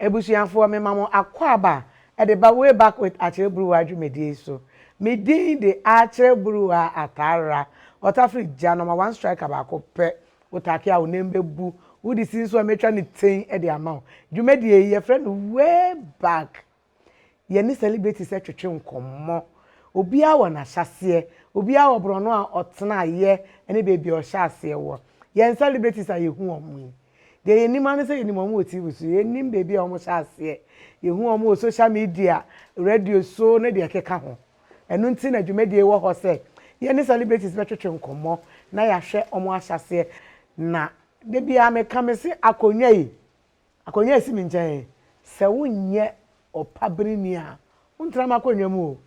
Abusuafoɔ mema mo akwaaba de ba Way Back with Akyerɛ Buruwa dwumadie yi so. Me din de Akyerɛ Buruwa Ataara. Ɔtafere gya nɔma one striker baako pɛ. Wo take a wo nan bɛbu. Wo de si nso a mɛtwa ne ten de ama wo. Dwumadie yi yɛfrɛ no Way Back. Yɛne celebrities twetwe nkɔmmɔ. Obiara wɔ n'ahyɛaseɛ. Obiara wɔ borɔno a ɔtenaeɛ ne baabi a ɔhyɛ aseɛ wɔ. Yɛn celebrities a yɛhu wɔn yi, deɛ yɛnim ara ne sɛ yɛnim wɔn wɔ TV so. Yɛnnim baabi a wɔhyɛ aseɛ. Yɛhu wɔn wɔ social media, radio so ne deɛ ɛkeka ho. Ɛno nti na dwumadie wɔ hɔ sɛ yɛne celebrities bɛtwetwe nkɔmmɔ na yɛahwɛ wɔn ahyɛaseɛ. Na da biara meka mese akonnwa yi, Akonnwa a esi me nkyɛn yi, sɛ wonyɛ ɔpabeneni a, wontena m'akonnwa mu o.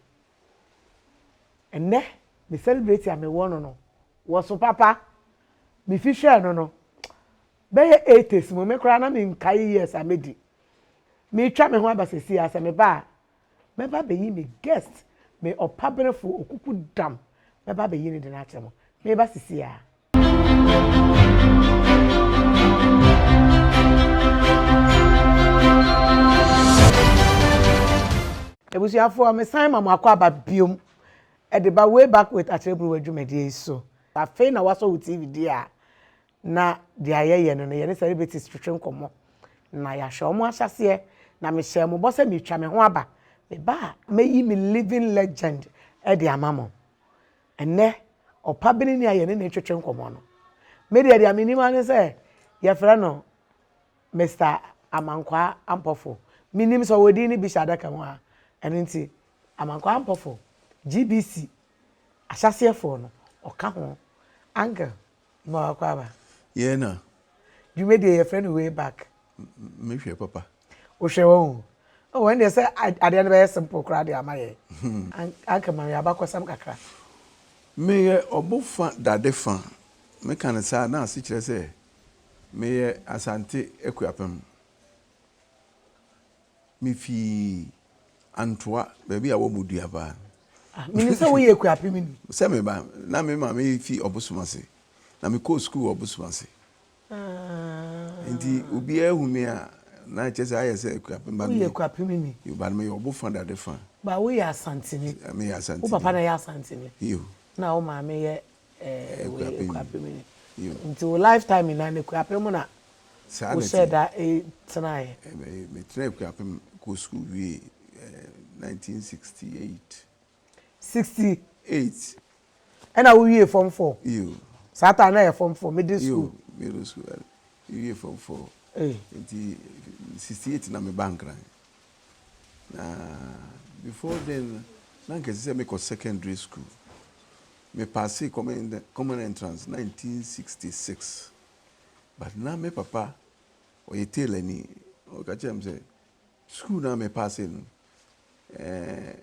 Ɛnnɛ, me celebrity a mewɔ no no, wɔso papa. Mifi hwɛɛ no no, bɛyɛ eighties mu, me koraa na menkae years a medi. Meretwa me ho aba seesei ara, sɛ meba a, Mɛba abɛyi me guest, me ɔpabenefo okuku dam, mɛba abɛyi ne de no akyerɛ mo. Meba sisi ara. Abusuafoɔ, mesan ma mo akɔ aba biom de ba Way Back with Akyerɛburuwa dwumadie yi so. Afei na wasɔ wo TV deɛ a, Na deɛ yɛyɛ no no, yɛne celebrities twetwe nkɔmmɔ, na yɛahwɛ wɔn ahyɛaseɛ, na mehyɛɛ mo bɔ sɛ meretwa me ho aba. Meba a, mɛyi me living legend de ama mo. Ɛnnɛ, ɔpabenini a yɛne no retwetwe nkɔmmɔ no, me deɛ deɛ menim ara ne sɛ yɛfrɛ no Mister Amankwaa Ampofo. Mennim sɛ ɔwɔ din no bi hyɛ adaka mu a, ɛno nti Amankwaa Ampofo, GBC ahyɛaseɛfoɔ no, ɔka ho. Uncle, Ma wakɔ aba. Yɛn na. Dwumadie yɛfrɛ no way back. Me hwɛ papa. Wo hwɛ wɔn o. Oh ɛndeɛ sɛ adeɛ no bɛyɛ simple koraa de ama yɛn. Anka ma yɛn abakɔsɛm kakra. Meyɛ ɔbo fa dade fa. Meka no saa a na ase kyerɛ sɛ meyɛ Asante Akuapem. Mifi Antoa, baabi a wɔbɔ dua paa. Ah, menim sɛ woyɛ Akuapem ni. Sɛ me ba, na me maame fi Ɔbosomase, na mekɔɔ sukuu wɔ Ɔbosomase. Ah. Nti obiara hu me a, na kyerɛ sɛ ayɛ sɛ Akuapem ba. Woyɛ Akuapem ni. Ba no meyɛ ɔbo fa dade fa. Ba woyɛ Asanteni. Meyɛ Asanteni. Wo papa na ɛyɛ Asanteni. Iyo. Na wo maame yɛ eh, Akuapem ni. Nti wo lifetime nyinaa no Akuapem na Saa na Wohyɛɛ ɛte. da tenaeɛ? Metenaa Akuapem kɔɔ sukuu wiee 1968. 60. Eight. Ɛna wowiee form four? Iyo. Saa time na ɛyɛ form four, middle school. Iyo, middle school. Mewiee form four. Ei. Nti 68 na mebaa Nkran. Na before then na anka ɛsɛ sɛ mekɔ secondary school. Me passee common entrance 1966. But na me papa ɔyɛ tailorni, ɔka kyerɛɛ me sɛ sukuu no a me paase no ɛɛ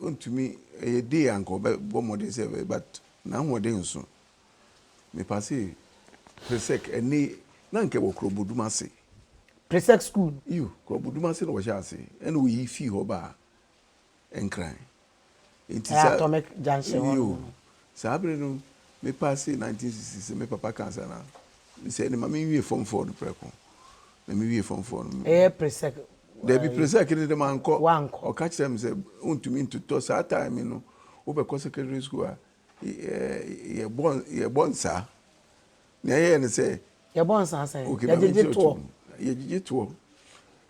ɔntumi ɛyɛ day a nka ɔbɛbɔ mmɔden sɛ ɛbɛyɛ but n'ahoɔden nso. Me paase Presec ɛne na nka ɛwɔ Krɔbodum ase. Presec school no? Iyo, Krɔbodum ase na wɔhyɛ ase ɛna oyi fii hɔ baa Nkran. Nti Ɛyɛ saa Atomic Junction hɔ Iyo, nom no. saa bere no me paase 1966 me papa kaa saa na mesɛ ne ma menwie form 4 no prɛko. Na mewie form 4 no. Ɛyɛ Presec Dabi Presec no de mankɔ. Wankɔ. Ɔka kyerɛɛ me sɛ wontumi ntotɔ saa time no wobɛkɔ secondary school a yɛbɔ yɛbɔ nsaa. Nea ɛyɛɛ ne sɛ. Yɛbɔ nsaa sɛn? Okay, ma Yɛgyegye menkyerɛ toɔ. to mu. Yɛgyegye toɔ.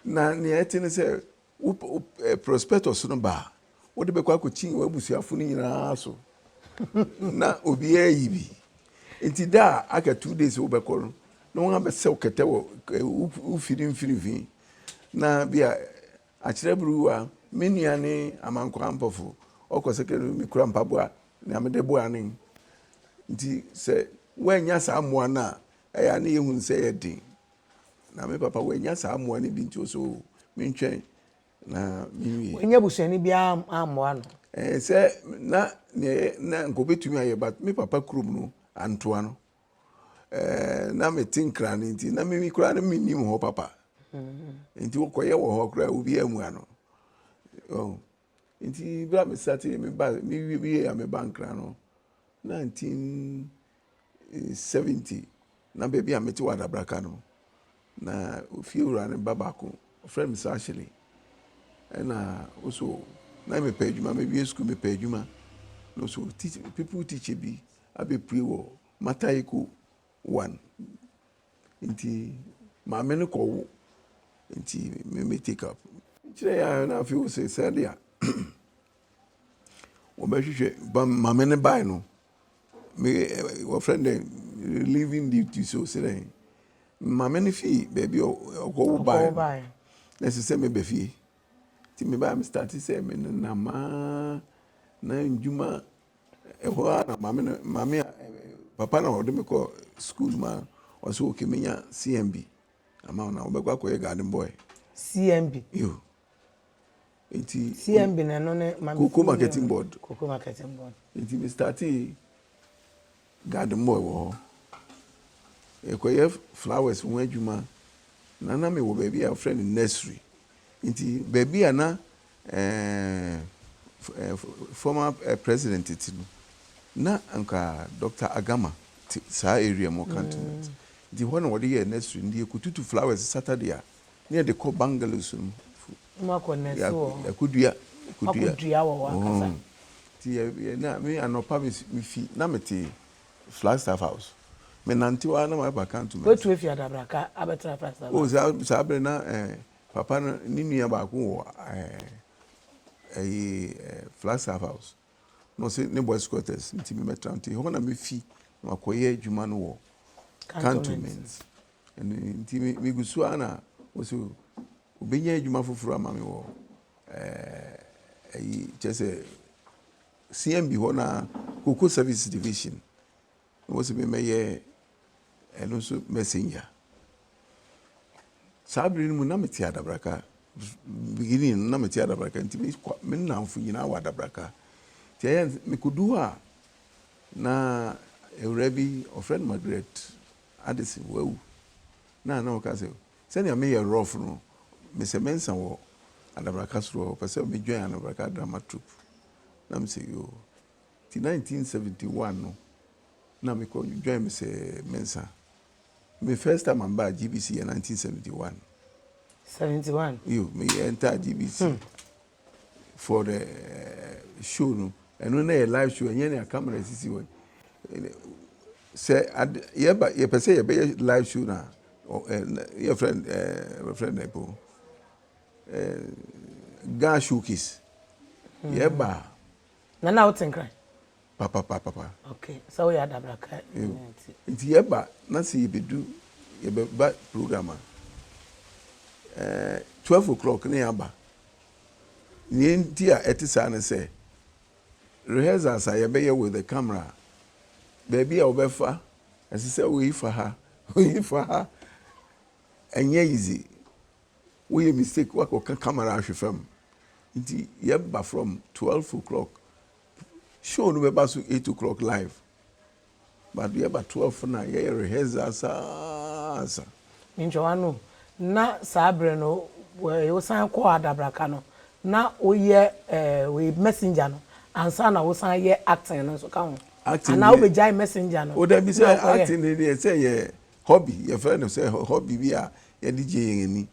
Na nea ɛte ne sɛ Wo prospectus no ba a, wode bɛkɔ akɔkyin w'abusuafo no nyinaa so na obiara ayi bi. Nti da a aka 2 days wobɛkɔ no, na wɔn abɛsɛw kɛtɛ wɔ wo fi no mfinimfini. Na bi a akyerɛ buruwa, me nua ne Amankwaa Ampɔfo, ɔkɔ secondary mekura mpaboa nea mede boa no. Nti sɛ woannya saa mmoa no a, ɛyɛ a na yɛhu sɛ ɛyɛ den. Na me papa wanya saa mmoa no bi nti ɔsɛ o mentwɛn na menwie. Wanya busuani biara ammoa no? Ɛɛ sɛ na neɛ na nka obetumi ayɛ but me papa kurom no antoa no. Ɛɛ na mete nkran no nti na mimi koraa no mennim hɔ papa. Nti wɔkɔyɛ wɔ hɔ koraa obiara mmua no. Oh. Nti bere a me starte me ba me wie a meba nkran no 1970 na baabi a mete wɔ Adabraka no na ofiewura no ba baako Ɔfrɛ me Sir Ashley. Ɛna ɔso na mepɛ adwuma, mewie sukuu mepɛ adwuma. Na ɔso teach, people teacher bi abɛpue wɔ Mataheko 1. Nti maame no kɔwo nti me me take up. Kyerɛ yɛ a na afei ɔsɛ sɛdeɛ wɔbɛhwehwɛ ba maame no bae no me wɔfrɛ no dɛ relieving duty so sɛ dɛn maame no fii baabi a ɔkɔwo bae no na ɛsɛ sɛ meba fie nti mebaa me start sɛ menenam aa na ndwuma ɛhɔ ara na maame no maame a papa na ɔde me kɔ school ma ɔsɛ okay menya CMB ama wo na wobɛkɔ akɔyɛ garden boy. CMB. Yo. Nti CMB na ɛno ne maame Cocoa Marketing Board. Cocoa Marketing Board. Nti me startee garden boy wɔ hɔ. Yɛkɔyɛ flowers ho adwuma na na mewɔ baabi a wɔfrɛ no nursery. Nti baabi a na eh, former president te no, na anka Dr. Agama te saa area mu cantonment. Nti hɔ na wɔde yɛɛ nursery. Nti yɛkɔtutu flowers Saturday a, na yɛde kɔ bungalows no mu. Mo akɔ nurse wɔ hɔ. Yɛakɔdua. Akɔdua wɔ hɔ ankasa. Nti yɛ yɛ na me anɔpa me mefi na mete Flagstaff House. Menante hɔ ara na maba cantonment. Woatu afi Adabraka abɛtena Flagstaff House? Oh, saa saa bere na eh, papa no ne nua baako wɔ eh, ɛyi eh, Flagstaff House. Na ɔsɛ ne boys quarters nti mebɛtena nti hɔ na mefi na makɔyɛ adwuma no wɔ cantonment. Ɛno nti megu so ara na wɔsɛ obɛnya adwuma foforɔ ama me wɔ ɛyi kyerɛ sɛ CMB hɔ na Cocoa Service Division na wɔsɛ memmɛyɛ ɛno nso messenger. Saa bere no mu na mete Adabraka beginning no na mete Adabraka nti me nnamfo nyinaa wɔ Adabraka nti ɛyɛ mekɔdu hɔ a na awura bi ɔfrɛ no Margaret Addison wawu na na ɔka sɛ sɛnea meyɛ rough no mesɛ mensa wɔ Adabraka soro hɔ ɔpɛ sɛ me join Adabraka drama troupe na mesɛ yoo nti 1971 no na mekɔ join mesɛ mensa. Me first time a mebaa GBC yɛ 1971. 71? Yo, me enter GBC for the show no. Ɛno na yɛ live show, ɛnyɛ nea camera sisi hɔ. Sɛ ade yɛba yɛpɛ sɛ yɛbɛyɛ live show na yɛfrɛ yɛfrɛ no po Ghana showcase. Yɛba. Na na wote Nkran? Papapapapa. Okay, sɛ woyɛ adabraka nti. Nti yɛba na sɛ yɛbɛdu yɛbɛba program a 12 o'clock ne yɛaba. Nea nti a ɛte saa ne sɛ rehearsals a yɛbɛyɛ with the camera baabi a wɔbɛfa ɛsɛ sɛ woyi fa ha woyi fa ha ɛnyɛ easy. Woyɛ mistake wakɔka camera ahwe fam. Nti yɛba from 12 o'clock show no bɛba so 8 o'clock live but yɛba 12 na yɛyɛ rehearsal saa ansa. Ntwawa no na saa berɛ no wosan kɔɔ Adabraka no na woyɛ wei messenger no ansa na wosan yɛ acting no nso ka ho Acting anaa deɛ wobɛgyae messenger no o dabi na sɛ wokɔyɛ acting no deɛ sɛ yɛ hobby yɛfrɛ no sɛ hobby bi a yɛde gye yɛn ani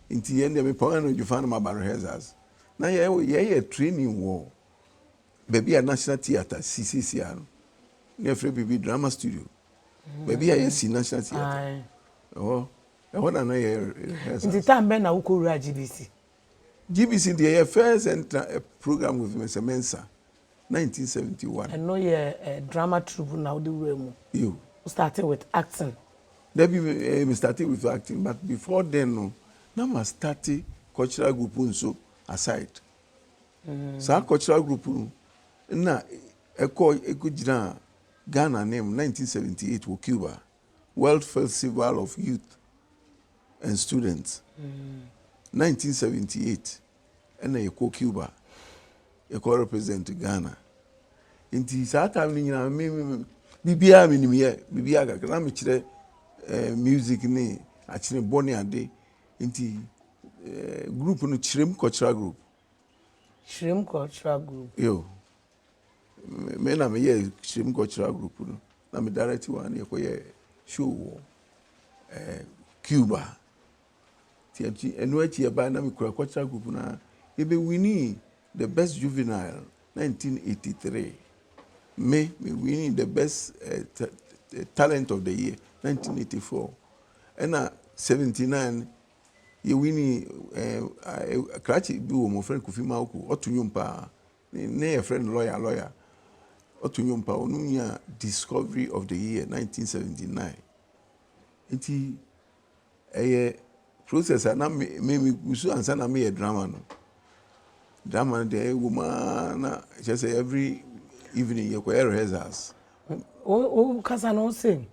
nti yɛn deɛ mepɔn anadwo fa no maba rehearsals na yɛyɛ training wɔ baabi a National Theatre si seesia no na yɛfrɛ biribi drama studio baabi a yɛsi National Theatre ɛhɔ ɛhɔ na na yɛ rehearsals. Nti time bɛn na wokɔwuraa GBC? GBC deɛ yɛ first entra program with Mr. Mensah 1971. Ɛno yɛ drama troupe na wode wura mu? Yo. Wo started with acting? Dabi, me started with acting but before then no na ma start cultural group nso aside. Saa cultural group no na ɛkɔ ɛkɔgyinaa Ghana name 1978 wɔ Cuba World Festival of Youth and Students. 1978 ɛna yɛkɔ Cuba yɛkɔ represent Ghana. Nti saa time no nyinaa me biribiara menim yɛ biribiara kakra na mekyerɛ music ne akyenebɔ ne ade nti group no Kyerem Cultural Group. Kyerem Cultural Group. Yo. Me na meyɛ Kyerem Cultural Group no na me direct wɔn na yɛkɔyɛ show wɔ Cuba. Nti akyi ɛno akyi ɛbae na mekura cultural group no a yɛbɛwinii the best juvenile 1983. Me me winii the best eh, talent of the year 1984. Ɛna 79 yɛwinii eh, eh, krakye bi wɔ mu wɔfrɛ no Kofi Mawko, ɔto nnwom paa. Ne yɛfrɛ no lawyer lawyer. Ɔto nnwom paa, ɔno nyaa discovery of the year 1979. Nti Ɛyɛ process a na me me megu so ansa na meyɛ drama no. Drama no deɛ ɛwɔ mu ara na kyerɛ sɛ every evening yɛkɔyɛ rehearsals. Wo wo kasa no wo se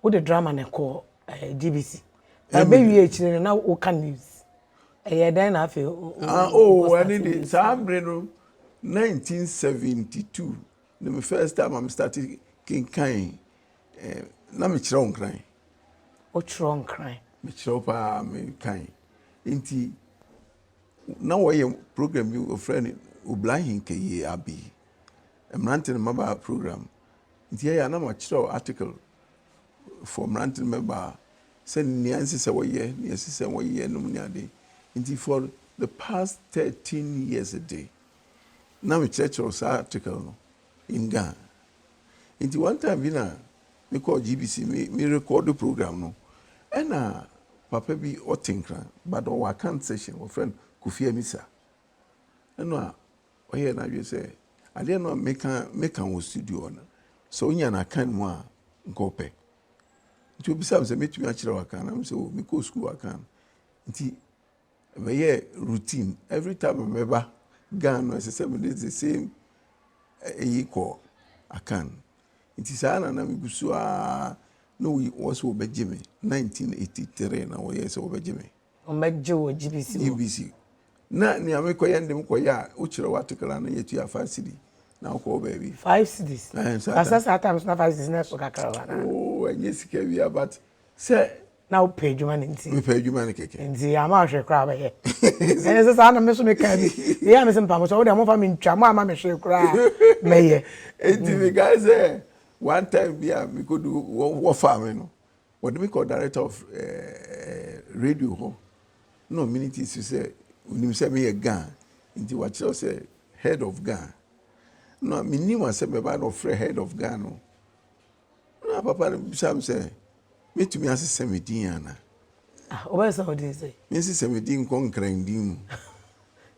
wode drama na ɛkɔɔ eh, GBC. Ɛbɛwie akyire no na woka news. Ɛyɛ dɛn na afei Ah, oh, ɛne de saa bere no 1972 ne me first time a me start kenkan eh, na mekyerɛw nkran. Wokyerɛw nkran? Mekyerɛw paa, mekan. Nti na wɔyɛ program bi wɔfrɛ no Oblahin Keye Abi, mmerante ne mmabaa program. Nti ɛyɛ a na makyerɛw article for mmerante ne mmabaa sɛ nea ɛnsɛ sɛ wɔyɛ, nea ɛsɛ sɛ wɔyɛ nom ne ade. Nti for the past 13 years de, na mekyerɛkyerɛw saa article no in Ghana. Nti one time bi na mekɔɔ GBC me me record program no ɛna papa bi ɔte Nkran but ɔwɔ Akan session wɔfrɛ no Kofi Amisa ɛna ɔyɛɛ n'adwene sɛ adeɛ no a meka meka wɔ studio hɔ no sɛ onya no Akan mu a nka ɔpɛ nti obisa me sɛ mɛtumi akyerɛ wɔ Akan na mesɛ o mekɔɔ sukuu wɔ Akan nti Ɛbɛyɛɛ routine, every time a mɛba Ghana no ɛsɛ sɛ mede the same ɛyi kɔ Akan. Nti saa na na megu so ara na wɔ sɛ wɔbɛgye me 1983 na wɔyɛɛ sɛ wɔbɛgye me. Wɔbɛgye wɔ GBC hɔ. GBC. Na nea mekɔyɛ no de mekɔyɛ a wokyerɛ wo article a na yɛtua 5 cedi na wokɔ wɔ baabi. 5 cedis? Ɛɛ saa time. Saa time so na 5 cedis na ɛso kakra wɔ anaa? Oh ɛnyɛ sika bia but sɛ. Na wopɛ adwuma no nti. Mepɛ adwuma no kɛkɛ. Nti ama ɔhwɛ koraa bɛyɛ. Ɛne sɛ saa na me so meka bi. Meyɛ a mese mpa mo sɛ wode momfa me ntwa mo ama me hwee koraa mɛyɛ. Nti mekae sɛ one time bi a mekɔdu wɔfaa me no wɔde me kɔ director of eh, radio hɔ na ɔminiti so sɛ onim sɛ meyɛ Ghana nti wakyerɛw sɛ head of Ghana na menim asɛm bɛba na ɔfrɛ head of Ghana no Na papa no bisa me sɛ, mɛtumi asesa me din ana? Ah, wobɛsesa wo din sɛ? Mensesa me din nkɔ nkran din mu.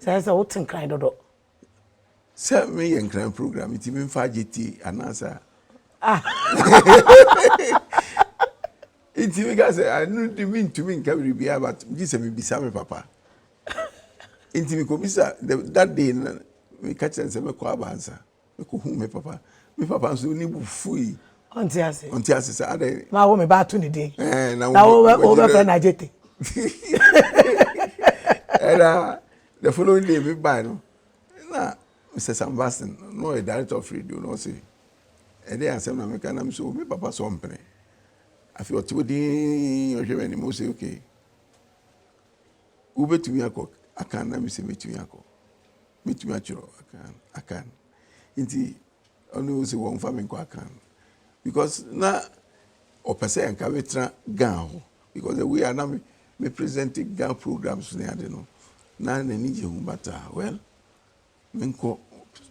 Sɛ sɛ wote nkran dodo. Sɛ meyɛ nkran program nti memfa agye tie anaasɛ. Ah. Nti meka sɛ ɛno de mentumi nka biribiara but gye sɛ mebisa me papa. Nti mekɔbisa that day no meka kyerɛ no sɛ mɛkɔ abansa. Mekɔhuu me papa. Me papa nso ne bo fui. Ɔnte ase. Ɔnte ase sɛ adɛn. Ma wo me ba ato ne din. Ɛɛ na wo wobɛfrɛ no Agyete. Ɛna the following day me bae no na Mr. Sam Basson na ɔyɛ director of radio na ɔse ɛde asɛm na meka na me so me papa sɛ ɔmpene. Afei ɔte hɔ dinn ɔhwɛ m'anim ɔse okay wobɛtumi akɔ aka na me sɛ mɛtumi akɔ. Mɛtumi atwerɛ Akan Akan nti ɔno sɛ wɔmfa me nkɔ Akan because na ɔpɛ sɛ nka metena Ghana hɔ because the way a na me me present Ghana programs ne ade no na n'ani gye ho but uh, well menkɔ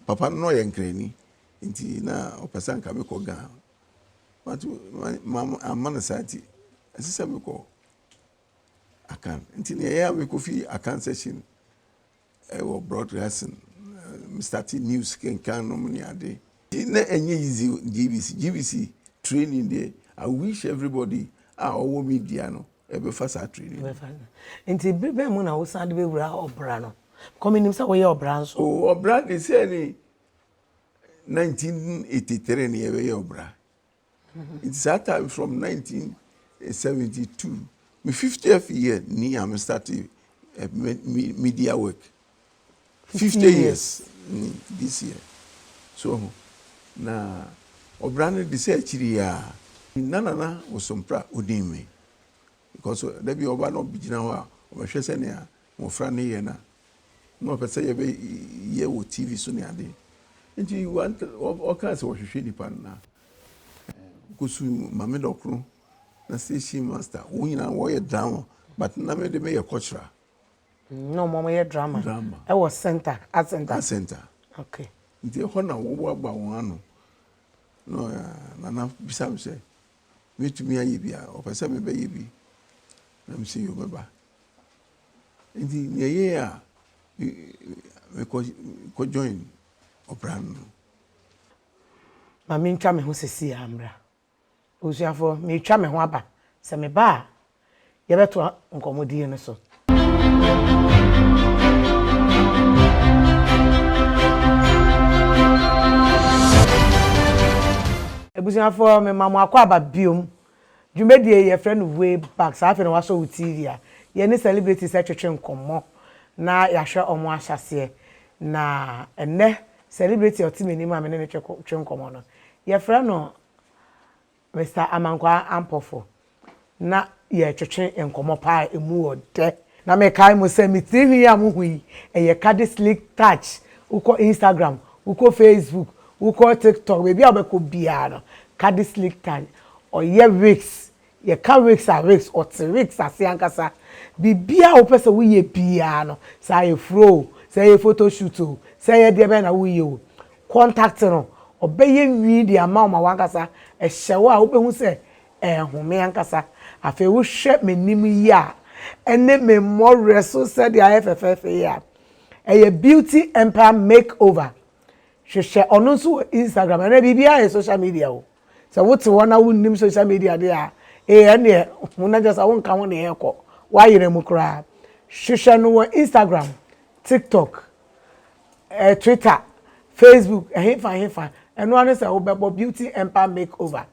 papa no na ɔyɛ nkrani nti na ɔpɛ sɛ nka mekɔ Ghana but amma no saa nti ɛsɛ sɛ mekɔ Akan nti nea ɛyɛ a mekɔfi Akan session Ɛwɔ broadcasting, me starte news kenkan nom ne ade. Na ɛnyɛ easy GBC, GBC training deɛ I wish everybody a ɔwɔ media no ɛbɛfa saa training no. Nti bere bɛn mu na wosan de bɛwura ɔbra no? Because menim sɛ woyɛ ɔbra nso. Oh, ɔbra de sɛ ne 1983 ne yɛbɛyɛ ɔbra. Nti saa time from 1972 me 50th year ni a me start eh, media work 50 years ni this year so ho na ɔbra no de sɛ akyiri yi a na nana Bosompra onim me because da bi ɔba na ɔbɛgyina hɔ a ɔbɛhwɛ sɛnea mmɔfra no yɛ no a na ɔpɛ sɛ yɛbɛyɛ wɔ TV so ne ade nti ɔkaa sɛ ɔhwehwɛ nipa no na kɔsu Mame Dɔkono na station master wɔn nyinaa wɔyɛ drama. But na me de meyɛ cultural. Na wɔn yɛ drama. Drama. Ɛwɔ center, art center. Art center. Okay. Nti ɛhɔ na wɔboaboa wɔn ano. Na Nana bisa me sɛ, mɛtumi ayɛ bi a, ɔpɛ sɛ mebɛyɛ bi. Na mese yo mɛba. Nti nea ɛyɛɛ a mekɔ kɔ join ɔbra no no. Ma mentwa me ho sesei ara mmra. Abusuafoɔ, meretwa me ho aba. Sɛ meba a, yɛbɛtoa nkɔmmɔdie no so. Abusuafoɔ, mema mo akwaaba biom. Dwumadie yi yɛfrɛ no Way Back. Saa afei na wasɔ wo TV a, yɛne celebrities twetwe nkɔmmɔ na yɛahwɛ wɔn ahyɛaseɛ. Na ɛnnɛ, celebrity a ɔte m'anim a me ne no twe nkɔmmɔ no, yɛfrɛ no Mister Amankwaa Ampofo. Na yɛretwetwe nkɔmmɔ paa a ɛmu wɔ dɛ. Na mekae mo sɛ me tirinwi yi a mohu yi, ɛyɛ Kadi Sleek Touch. Wokɔ Instagram, wokɔ Facebook, wokɔ TikTok, baabi a wobɛkɔ biara no, Kadi Sleek Touch. Ɔyɛ wigs. Yɛka wigs a, wigs, ɔte wigs ase ankasa. Biribiara a wopɛ sɛ woyɛ biara no, sɛ ayeforo o, sɛ ɛyɛ photo shoot o, sɛ ɛyɛ deɛ bɛn na woreyɛ o, contact no, ɔbɛyɛ nwi de ama wo ma w'ankasa ɛhyɛ wo a wobɛhu sɛ ɛrehome ankasa. Afei wohwɛ m'anim yi a, ɛne me mmɔwerɛ so sɛdeɛ ayɛ fɛfɛɛfɛ yi a, ɛyɛ Beauty Empire Makeover. Hwehwɛ ɔno nso wɔ Instagram. Ɛnɛ biribiara yɛ social media o. Sɛ wote hɔ na wonnim social media deɛ a, ee ɛnneɛ wo na kyerɛ sɛ wonka ho ne ɛrekɔ. Woayera mu koraa. Hwehwɛ no wɔ Instagram, TikTok, eh, Twitter, Facebook, ɛhefa ɛhefa. Ɛno ara ne sɛ wobɛbɔ Beauty Empire Makeover.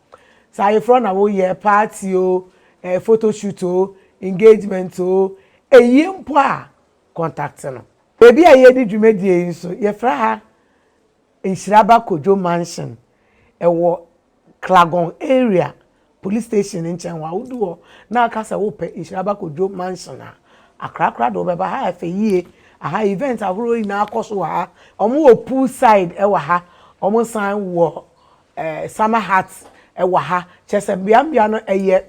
Sɛ ayeforɔ na woyɛ, party o, eh, photo shoot o, engagement o, ɛyie mpo a, contact no. Baabi a yɛredi dwumadie yi nso, yɛfrɛ ha Nhyiraba Kojo Mansion. Ɛwɔ Klagon area police station no nkyɛn hɔ a, wodu hɔ na aka sɛ wopɛ Nhyiraba Kojo Mansion a, akorakora de wobɛba. Ha yɛ fɛ yie. Aha event ahoroɔ nyinaa kɔ so wɔ ha. Wɔwɔ pool side wɔ ha. Wɔsan wɔ eh, summer hut wɔ ha. Kyerɛ sɛ mmeammea no ɛyɛ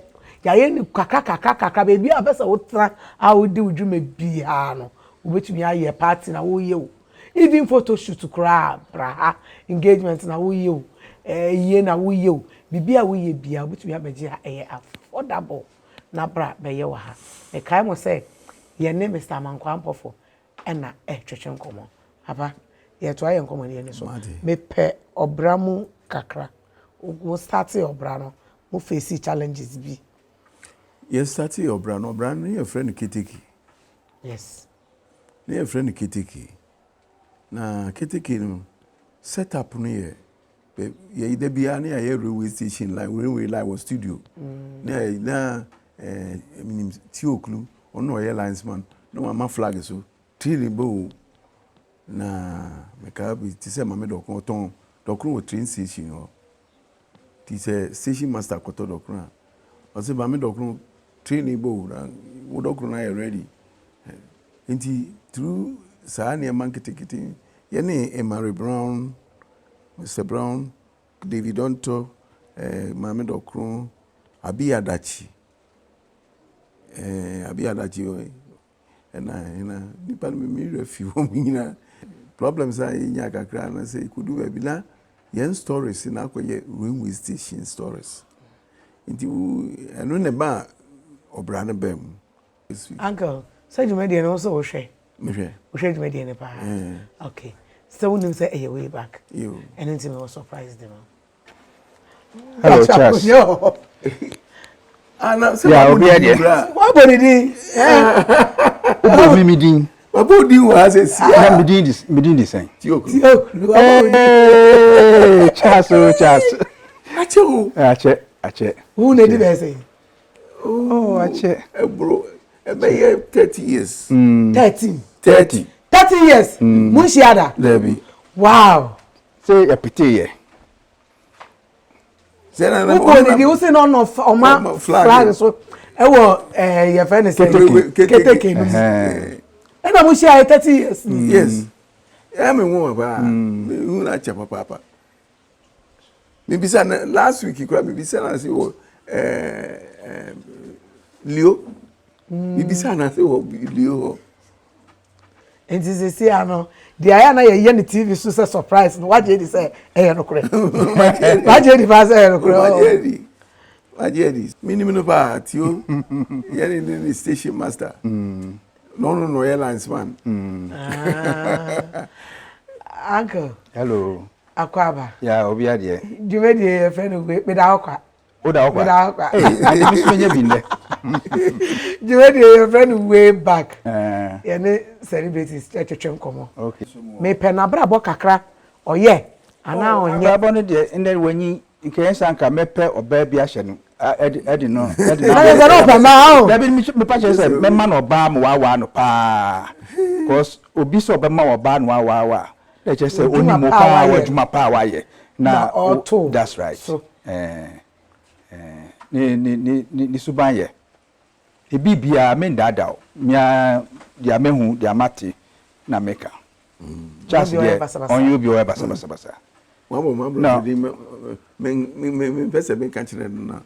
yɛayɛ no kakra kakra kakra. Baabi a wopɛ sɛ wotena a wodi wo dwuma biara no, wobɛtumi ayɛ party na woyɛ o. Even photo shoot koraa bra ha, engagement na woyɛ o, ayie na woyɛ o, biribi a woyɛ biara wobɛtumi abɛgye ha, ɛyɛ affordable na bra bɛyɛ wɔ ha. Mekae mo sɛ yɛne Mister Amankwaa Ampofo na ɛretwetwe nkɔmmɔ. Papa, yɛretoa yɛn nkɔmmɔdie no so. Mepɛ ɔbra mu kakra. Mo startee ɔbra no, mo facee challenges bi? Yɛ startee ɔbra no, ɔbra no yɛfrɛ no keteke. Yes. Na yɛfrɛ no keteke. Na keteke no set up no yɛ yɛ da biara na yɛayɛ railway station line railway line wɔ studio. Mm. Na yɛ na ɛɛ eh, menim Tioklu ɔno na ɔyɛ linesman na wama flag so train bɛ o na mekaa bi te sɛ maame dɔkono ɔtɔn dɔkono wɔ train station hɔ. Nti sɛ station master kɔtɔ dɔkono a, ɔse ma me dɔkono train yi bɔ o na wo dɔkono no ayɛ ready. Nti through saa nneɛma nketenkete yɛne Emmanuel Brown, Mister Brown, David Onto, eh, Maame Dɔkono, Abi Adakye, eh, Abi Adakye Ɛna ɛna nipa no me werɛ fi wɔn nyinaa. Problems a yɛnya kakra no sɛ yɛkɔdu baabi na yɛn stories na akɔyɛ railway station stories. Nti ɛno na ɛma ɔbra no baa mu. Uncle, sɛ dwumadie no wo sɛ wohwɛ? Mehwɛ. Wohwɛ dwumadie no paa? Okay. Sɛ wonim sɛ ɛyɛ way back. Ɛno nti mewɔ surprise de ma wo. Hello, Charles. Yeah, obi adeɛ. Wabɔ ne din. Wobɔ mi mi din. Wabɔ din wɔ ha sɛ sia. Na mi din di mi din di sɛn. Tiokulu. Hey, Charles o oh, Charles. Akyɛ o. Akyɛ akyɛ. Wo na di bɛyɛ sɛn. Oh, akyɛ. Ɛboro ɛbɛyɛ 30 years. 13. 30. 30 years. Mo nhyia da. Dabi. Wow. Sɛ yɛpete yɛ. Wobɔ ne din wosi na ɔnɔ ɔma flag so ɛwɔ ɛɛ yɛfrɛ ne sɛ keteke no mu. Ɛna mo hyia yɛ 30 years. Yes. Ɛyɛ mi hu paa. Mi hu na kyɛ papaapa. Mi bisa na last week kura mi bisa na se wɔ ɛɛ ɛɛ Leo. Mi Mebisa no ase wɔ Leo hɔ. Nti sisi ano deɛ ayɛ na yɛyɛ ne TV so sɛ surprise no wagye di sɛ ɛyɛ nokorɛ. Wagye di paa sɛ ɛyɛ nokorɛ. Wagye di. Wagye di. Menim no paa tio. Yɛne ne ne station master. Mm. Na ɔno na ɔyɛ linesman. Mm. Ah. Uncle. Hello. Akwaaba. Ya obi adeɛ. Dwumadie yɛfrɛ no wei meda hɔ kwa. Woda hɔ kwa. Meda hɔ kwa. Ee, ade mi nso menya bi nnɛ. Dwumadie yɛfrɛ no way back. Eh. Yɛne celebrities twetwe nkɔmmɔ. Okay. Mepɛ n'abrabɔ kakra ɔyɛ anaa oh, ɔnyɛ. Abrabɔ no deɛ ndɛ wanyi nka yɛn nsa nka mɛpɛ ɔbaa bi ahyɛ no ɛde ɛde no ɛde no. Ɛna sɛ ɔpɛ mmaa o. Dabi mepa kyerɛ sɛ mɛma no ɔbaa ma waawaa no paa cause obi sɛ ɔbɛma ɔbaa no waawaa na ɛkyerɛ sɛ onim wo paa w'adwuma paa wayɛ na ɔto that's right so ɛɛ ɛɛ ne ne ne ne ne suban yɛ ebi biara me ndaadaa o mia deɛ mehu deɛ mate na meka mm. Charles deɛ ɔnyɛ obi ɔyɛ basabasabasa. Wabɔ ma brɔfo din mempɛ sɛ meka kyerɛ no na.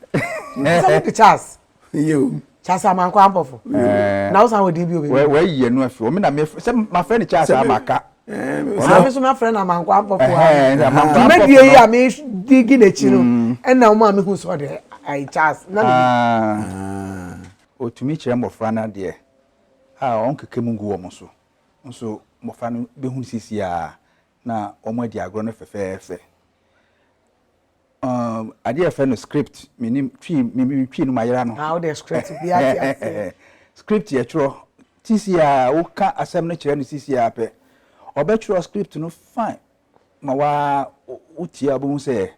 Sɛ wode Charles. Yo. Charles Amankwa Ampɔfo. Na wosan wɔ din bi obi. Wɔayi yɛn no afi hɔ. Me na me sɛ mafrɛ no Charles Amaka. Ɔno me nso mafrɛ no Amankwa Ampɔfo a. Dwumadie yi a me di gi n'akyi no ɛna wɔn a mehu sɛ ɔde ayi Charles. Na me. Otumi kyerɛ mmɔfra no adeɛ a ɔnkeka mu ngu wɔn so. Nso mmɔfra no bɛhu no seesei ara na wɔadi agorɔ no fɛfɛɛfɛ. Um, adeɛ a yɛfrɛ no script, menim twi, me me twi no mayera no. Ah, wode script bi ate aseɛ. Script yɛtwerɛ, sisi a woka asɛm no kyerɛ no sisi a pɛ, ɔbɛtwerɛ script no fine ma waa wotie a wobɛhu sɛ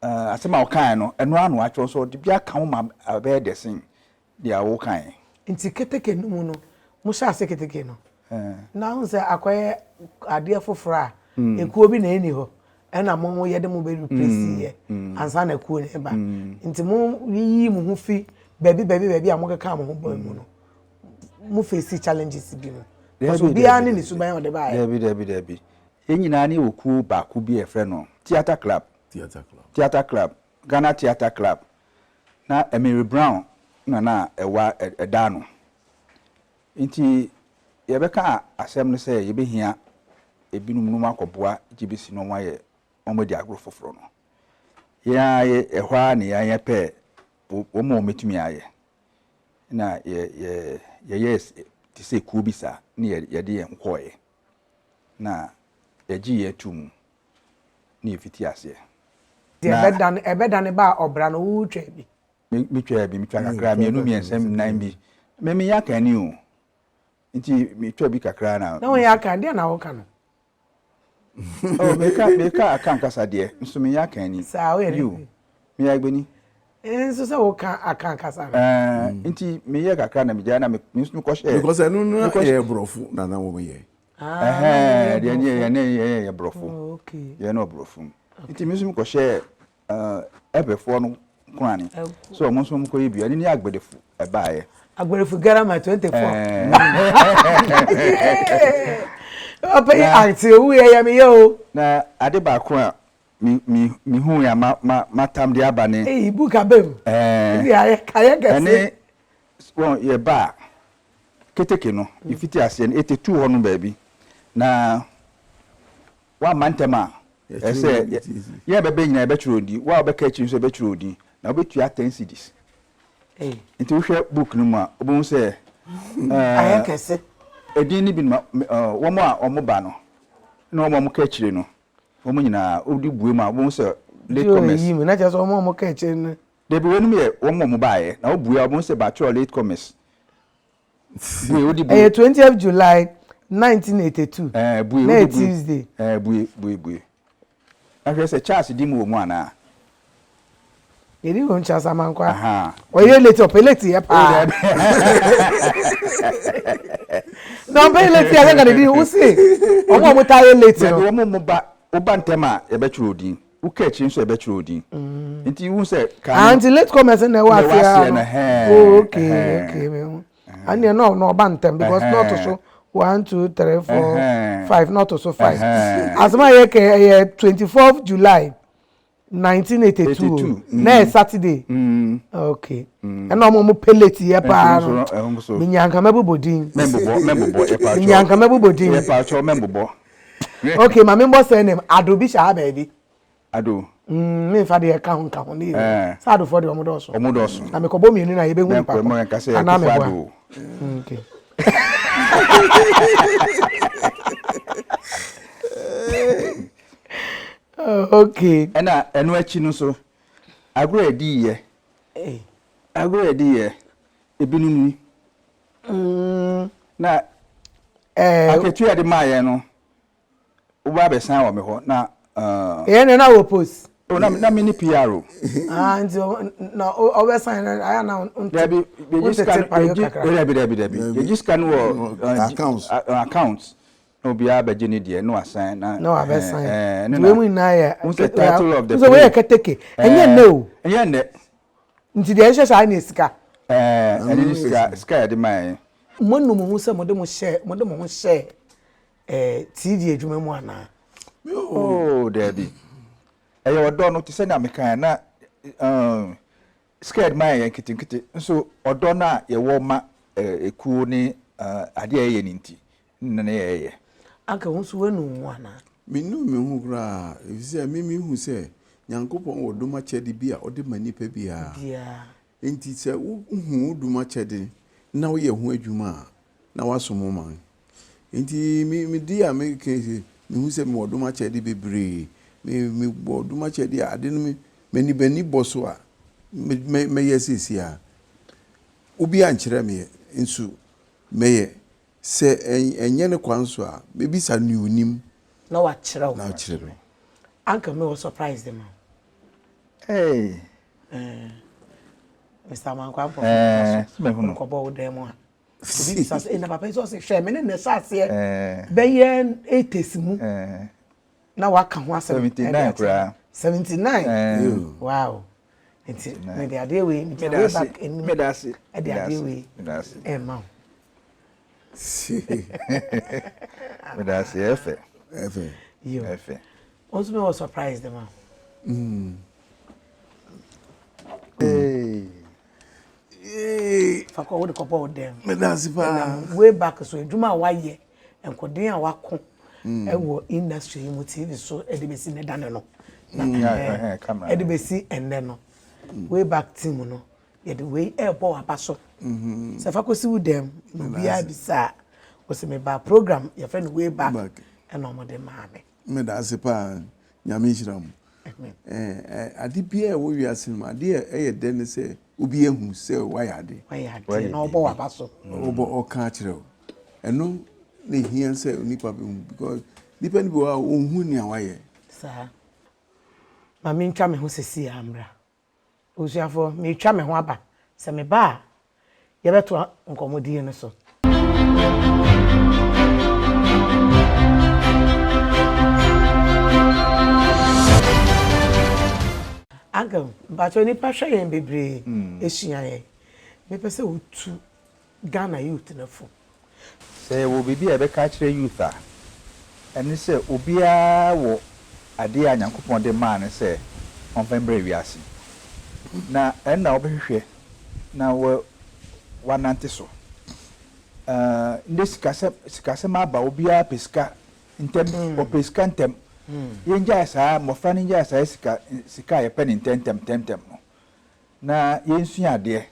uh, asɛm a wokaeɛ no, ɛno ara na watwerɛ nso ɔde bi aka ho ma abɛyɛ dɛ sen deɛ wokaeɛ. Nti keteke no mu no, mohyɛ ase keteke no, na wohu sɛ akɔyɛ adeɛ foforɔ a ekuo bi na ɛnni hɔ ɛna mo yɛde mo bɛ replace yɛ ansa na kuo no ba. Nti mo yiyi mo ho fi baabi baabi baabi a mokeka mo ho bɔ mu no, mo face challenges bi mu. Because obiara ne ne suban a ɔde baeɛ. Dabi dabi dabi. Yɛn nyinaa ne wɔ kuo baako bi a yɛfrɛ no Theatre Club. Theatre Club. Theatre Club, Ghana Theatre Club. Na Mary Brown na na ɛwa ɛda ano. Nti yɛbɛka asɛm no sɛ yɛbɛhia ebinom no akɔboa GBC no wɔayɛ wɔadi agorɔ foforɔ no. Yɛn ara yɛ ɛhɔ ara na yɛn yɛpɛɛ wɔn a wɔbɛtumi ayɛ. Na yɛ yɛ yɛyɛɛ te sɛ kuo bi saa ne yɛde yɛn ho kɔɔeɛ. Na yɛgyee yɛn too mu na yɛfiti aseɛ. Deɛ ɛbɛdane ɛbɛdane ba a ɔbra no wotwa bi. Me metwaa bi metwa kakra mmienu mmiɛnsa nnan bi me meyɛ akanni o nti metwa bi kakra na. Na wɔyɛ akan deɛ na woka no. Oh meka meka akan kasa deɛ nso meyɛ akanni. Saa woyɛ ne. Meyɛ agbeni. Nso sɛ woka akan kasa no. Ɛɛ nti meyɛ kakra na megyae na me nso mekɔhyɛ. Because ɛno no yɛ borɔfo na na wɔyɛ. Ɛhɛn deɛ ne yɛ ne yɛ yɛ borɔfo. Yɛ no borɔfo. Nti me nso mekɔhyɛ ɛbɛfoɔ no korane sɛ wɔn nso wɔkɔyɛ bi ɛno ne agbedefo ɛbaeɛ. Agbedefo garama 24. Ɔpɛ yi ate owu yɛ yɛ meyɛ o. Na ade baako a me me mehu yɛ ma ma matam de aba ne. Eyi book abam. Ɛɛ Ebi ayɛ kayɛ kɛse. Ɛne wɔn yɛ ba a keteke no efiti aseɛ no etetu hɔ no baabi na Woamma ntɛm a, ɛsɛ sɛ yɛn a ɛbɛba nyinaa yɛbɛtwerɛ wo din, wo a wobɛka akyiri nso yɛbɛtwerɛ wo din, na wobɛtua ten cedis. Nti wohwɛ book no mu a, wobɛhu sɛ Ayɛ kɛse. Edin no bi no, wɔn a wɔba no ne wɔn a wɔka akyire no, wɔn nyinaa wode bue mu a, wobɛhu sɛ late comers. Yi mu, na kyerɛ sɛ wɔn a wɔka akyire no. Dabi, weinom yɛ wɔn a wɔbaeɛ, na wobue a wobɛhu sɛ batwerɛ late comers. Bue, wode bue. Ɛyɛ 20th July 1982. Ɛɛ bue, Na wode ɛyɛ bue. Tuesday. Ɛɛ bue, bue, bue. Na hwɛ sɛ Charles di mu wɔ mu anaa. Yɛdi wɔ mu Charles Amankwa. Aha. Ɔyɛ late, ɔpɛ late yɛ Oh, paa. dabi. Na ɔpɛ late yɛ sɛ nka ne din wo se wɔn a wɔtaa yɛ late Dabi, no. wɔn mo ba, woba ntɛm a yɛbɛtwerɛ wo din. Wokɔ akyiri nso yɛbɛtwerɛ wo din. Nti wohu sɛ kan Ah, no. nti late comers na ɛwɔ Na ɛwɔ aseɛ aseɛ no. no, ɛhɛn, Oh, okay, ɛhɛn. okay, me ho. Ɛnneɛ na ɔno ɔba ntɛm because na ɔto so 1 2 3 4 5 na ɔto so 5. Asɛm a yɛka ɛyɛ 24 July. 1982 o na yɛ Saturday mm. okay mm. ɛna ɔmo ɔmo pellet yɛ paa no menya nka mɛbobɔ din menya nka mɛbobɔ din okay maame mbɔ sɛ name ado bi hyɛ ha baabi ado mm, memfa deɛ ɛka ho nka ho ne yɛ eh. sɛ adofoɔ deɛ ɔmo dɔɔso ɔmo dɔɔso na mekɔbɔ mmienu na yɛbɛhu nipa ko anaa meboa okay okay. Ɛna ɛno akyi no nso, agorɔ a yɛdi yɛ, agorɔ a yɛdi yɛ, ebinom ni. Mm. Na eh, akatua a yɛde maa yɛn no, woba abɛsan wɔ me hɔ na. Uh, yɛn na na wɔ post. Oh, na na me ne PR o. Ah, nti na ɔbɛsan na ayɛ na nte. Dabi, yɛgye sika no, yɛgye dabi dabi dabi, yɛgye sika no wɔ accounts. Accounts. Na obiara bɛgye ne deɛ na wasan na. Na wabɛsan. Ɛɛ ne na. Wei mu nyinaa yɛ. N sɛ title of the play. N sɛ wei yɛ keteke. Ɛnyɛ nnɛ o. Ɛnyɛ nnɛ. Nti deɛ ɛhyɛ saa ne sika. Ɛɛ ɛne ne sika sika yɛde maa yɛn. Mo anu mo ho sɛ mo de mo hyɛ mo de mo ho hyɛ ɛɛ TV adwuma mu anaa? Oo daabi. Ɛyɛ ɔdɔ no te sɛ nea mekae na ɛɛ Sika a yɛde ma yɛ nketenkete, nso ɔdɔ no a yɛwɔ ma ekuo ne adeɛ a yɛyɛ no nti na na yɛyɛ. Anka wo nso woanu wo ho anaa? Mennuu me ho koraa, efisɛ me mihu sɛ Nyankopɔn wɔ dom akyɛde bi a ɔde ma nnipa biara. Enti sɛ wuhu wo dom akyɛde na woyɛ ho adwuma a, na woasom wo man. Enti me me de a meka yi sɛ mehu sɛ mewɔ dom akyɛde bebree. Me mewɔ dom akyɛde a ade no me m'ani m'ani bɔ so a me mɛ mɛyɛ seesei a. Obi ankyerɛ me nso mɛyɛ. Sɛ ɛnyɛ ne kwan so a mɛbisa nea onim. Na wakyerɛ wo. Na wakyerɛ me. Uncle mewɔ surprise de ma wo. Hey. Eh, Mr. Amankwa Ampofo. Eh, kɔbɔ wo dan mu a. Obi bisa sɛ, na papa yi sɛ ɔsɛ hwɛ me ne na ɛhyɛ aseɛ bɛyɛ eighties mu na waka ho asɛm. 79 koraa. 79. Wow. Nti mede adeɛ wei megyina way back anim ɛde adeɛ wei ɛma wo. Meda ase ɛfɛ. Ɛfɛ. Ɛfɛ. Wo nso mewɔ surprise de ma wo. Fa kɔ wode kɔbɔ wo dɛm. Meda ase paa. Way back so adwuma a wayɛ nkoden a wako ɛwɔ industry yi mu TV so ɛde bɛsi ne dane no. Ɛde bɛsi ɛnnɛ no. Way back team no yɛde wei ɛrebɔ w'aba so. Sɛ fa kɔsi wo dɛm na obiara bisa a wɔsɛ meba program yɛfrɛ no way back ɛna wɔde maa me. Meda ase paa. Nyame nhyira mo. Eh, ade biara ɛwɔ wiase no mu, ade a ɛyɛ dɛ ne sɛ obi ahu sɛ wayɛ ade. Wayɛ adeɛ na ɔbɔ w'aba so. Ɔbɔ ɔka akyerɛ wo. Ɛno na ehia sɛ onipa bɛhu because nipa no bi wɔ hɔ a ɔnhu nea wayɛ. Saa. Ma mentwa me ho sɛsi ara mmra. Abusuafoɔ, meretwa me ho aba. Sɛ meba a, yɛbɛtoa nkɔmmɔdie no so. Uncle, mpakyɛw nipa hwɛ yɛn bebree, esua yɛn. Mepɛ sɛ wotu Ghana youth no fo. Sɛ yɛwɔ biribi a yɛbɛka akyerɛ youth a, ɛne sɛ obiara wɔ adeɛ a Nyankopɔn de maa no sɛ ɔmfa mbrɛ wiase. Na ɛno na wobɛhwehwɛ na woanante so. Ndɛ sikasɛm sikasɛm aba, obiara pɛ sika ntɛm, ɔpɛ sika ntɛm. Yɛngyae saa, mmɔfra no ngyae saa sika sika a yɛpɛ no ntɛmntɛm ntɛmntɛm no, na yɛnsua adeɛ.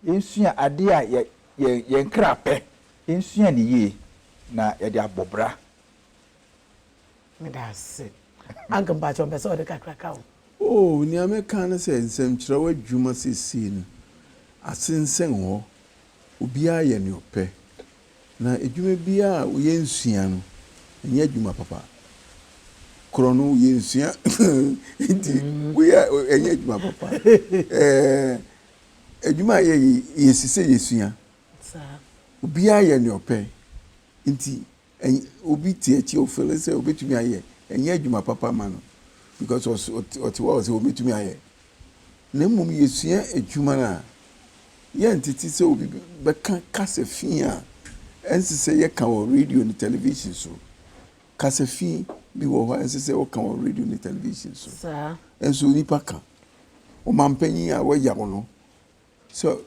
Yɛnsua adeɛ a yɛ yɛn yɛn kra pɛ. Yɛnsua no yie na yɛde abɔ bra. Meda ase. Uncle mpakyɛw mpɛ sɛ ɔde kakra ka ho. Oh, nea mɛka ne sɛ nsɛmkyerɛw adwuma seesei no asensɛn hɔ, obiara yɛ nea ɔpɛ. Na adwuma biara a yɛnsua no, ɛnyɛ adwuma papa. Korɔ no yɛnsua, nti woyɛ ɛnyɛ adwuma papa. Ɛɛ, adwuma a yɛyɛ yɛsi sɛ yɛsua. Obiara yɛ nea ɔpɛ, nti obi te akyi ɔfele sɛ obetumi ayɛ, ɛnyɛ adwuma papa ma no because ɔte hɔ a ɔsɛ obetumi ayɛ. Na mmom yɛsua adwuma no a, yɛntete sɛ obi bɛka kasa fi a ɛnsɛ sɛ yɛka wɔ radio ne television so. Kasa fi. bi wɔ hɔ a ɛnsɛ sɛ wɔka wɔ radio ne television so. Nso onipa ka. Ɔmampanyin a wɔayaw no sɛ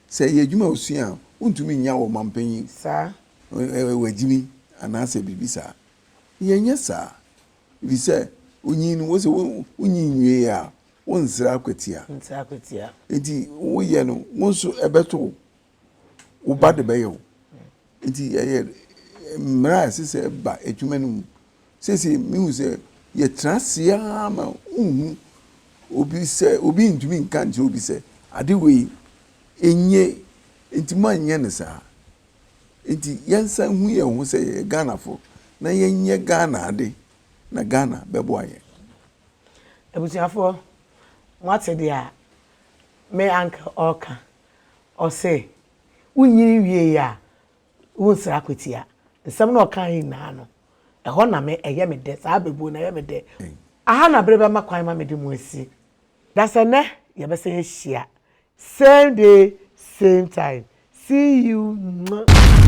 sɛ ɛyɛ adwuma a osua a, wontumi nyaw ɔmampanyin. Wagyimi anaasɛ biribi saa. Yɛnyɛ saa. Efisɛ onyin no, wose wonyin nwiei a, wonsrɛ akwatia. Enti woyɛ no, wo nso ɛbɛto wo. Wo ba de bɛyɛ wo. Nti ɛyɛ mmara a ɛsɛ sɛ ɛba adwuma no mu. Seesei mehu sɛ yɛtena ase ara ma wonhu obi sɛ obi ntumi nka nkyerɛ obi sɛ ade wei enye nti moanyɛ no saa. Nti yɛnsan hu yɛn ho sɛ yɛyɛ Ghanafo na yɛnyɛ Ghana ade na Ghana bɛboa yɛn. Abusuafoɔ, moate deɛ me uncle ɔreka? Ɔse, wonyini wiei a, wonsra akwatia. Nsɛm no a ɔkae nyinaa no, ɛhɔ na me, ɛyɛ me dɛ. Saa abɛbuo no, ɛyɛ me dɛ. Aha na bere bɛma kwan ma mede mo asi. Dasɛ nnɛ, yɛbɛsan ahyia. Same day, same time. See you. Mwah.